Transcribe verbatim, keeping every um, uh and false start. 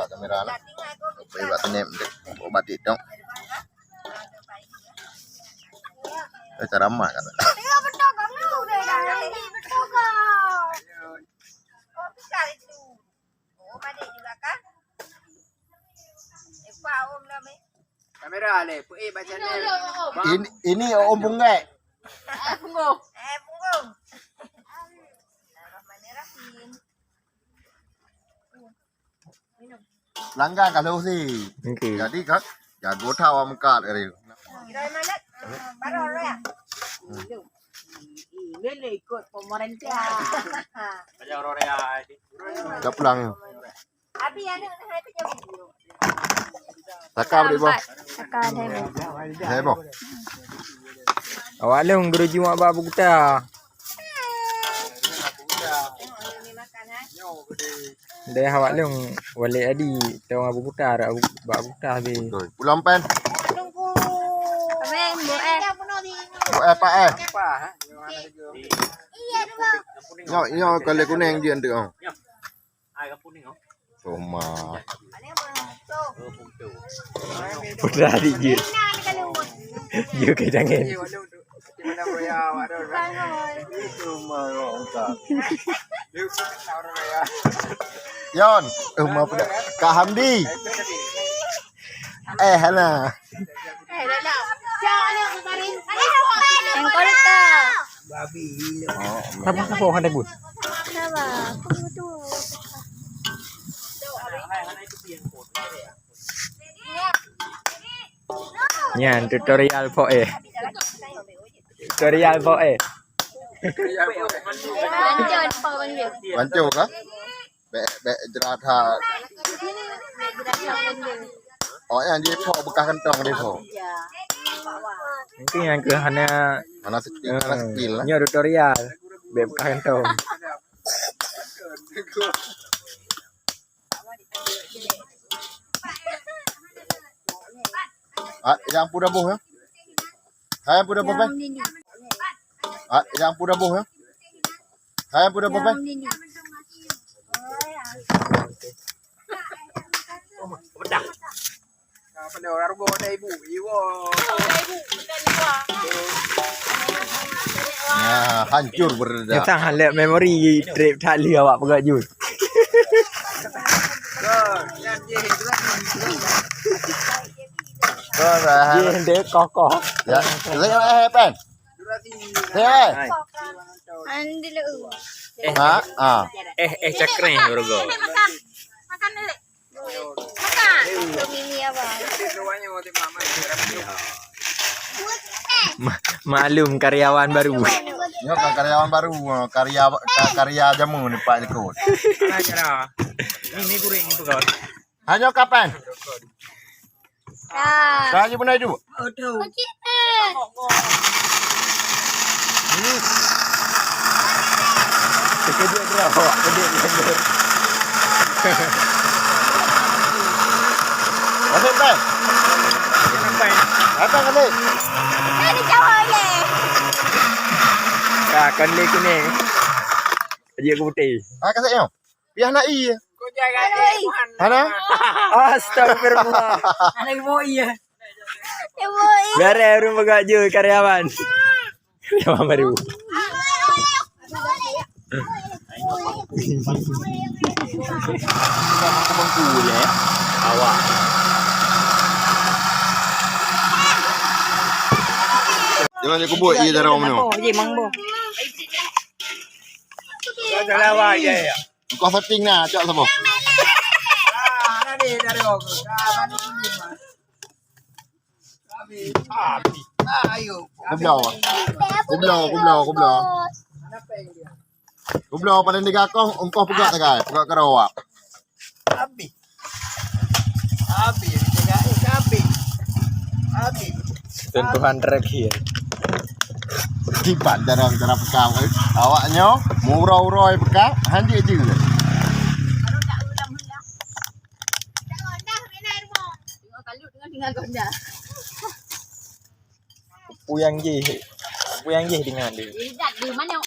Kamera lah. Pergi buat senyap dek. Buat batik dong. Eh, cara mak kata. Tengok betul kamu. Betul kau. Oh, besar itu. Oh, padik juga kan? Epa om dah meh. Kamera leh, peuék baca ni. Ini, ini om punggek. Eh, punggung. Eh, punggung. Bismillahirrahmanirrahim. Langgang ka lheuh si. Okey. Jadi kan jago thawa meukat kali. Kira mana? Baru ya. Ini ikut pemerintah. Dah pulang. Saka beli boh. Saka ada boh. Ada boh. Awak lôn guru jimak bak Abu Kuta. Deh awak lôn walek adi tong Abu Kuta, Abu, bak Abu Kuta habis. Pulang pen. Amin, Bu eh. Bu eh, Pak eh. Iya, dua. Nyo, nyo kali kuning dia tu. Roma. Putra di jeuet. Jeuet ke jangan. Yon, Roma putra. Kak Hamdi. Eh, hana. Engkau dekat. Oh, kenapa, kenapa orang ada gun? Kenapa? Aku tu. Nyan tutorial po eh. Tutorial po eh. Lanjut po lanjut. Lanjut kah? Bèk, bèk jrat ha. Oh, nyang jipok bekas kantong jipok. Mungkin nyang keu hana, hana skill, eh, hana skill lah. Nyoe tutorial. Bèk bekas kantong. Ah, nyang pun dah boh ya. Hai, nyang pun dah boh, eh. Ah, nyang pun dah boh ya. Hai, nyang pun dah boh, eh. Pada orang rukok ada ibu. Iwo. Nah, hancur berda. Nyata halek memori trip tak li awak peugah jus. Jih deh kokoh. Ya, saya eh pen. Eh. Andi lu. Ha? Ah. Eh, eh, cakreng, Rogo. Makan. Makan dulu. Makan. Mimi apa? Ma-, maklum karyawan baru. Nyoe kan karyawan baru, karya, ka-, karya jamu ni Pak Likot. Ini, ini goreng tu kawan. Hanyoe kapan? Ah. Dah je benar tu. Aduh. Okey. Hmm. Terkejut dia awak, kejut dia. Masuk, Bang. Sampai. Datang, Kak Lek. Kan dijawab, ye. Ka, kan Lek kuning. Dia ke putih. Ah, kasih, yo. Piah na ie. Hana? Astagfirullah. Ada yang mau ie. Biar eh, urang peugah jui karyawan. Karyawan baru. Awak. Jangan je kubur ie dalam mana. Oh, je mangbo. Dah lawa je ya. Kau setting nah, cok sabo. Ah, ada dari aku. Ah, mana ini, Mas? Habis. Habis. Ayo. Kublau. Kublau, kublau, kublau. Kublau paling tiga kong, engkau peugah tegai, peugah karawa. Habis. Habis, tiga, eh, habis. Habis. Sentuhan terakhir. Kiban dalam cara pegang, eh. Awaknyo muroi-uroi pegang, hanjeuet je. Puyang jih. Puyang jih dengan dia. Idat di mana?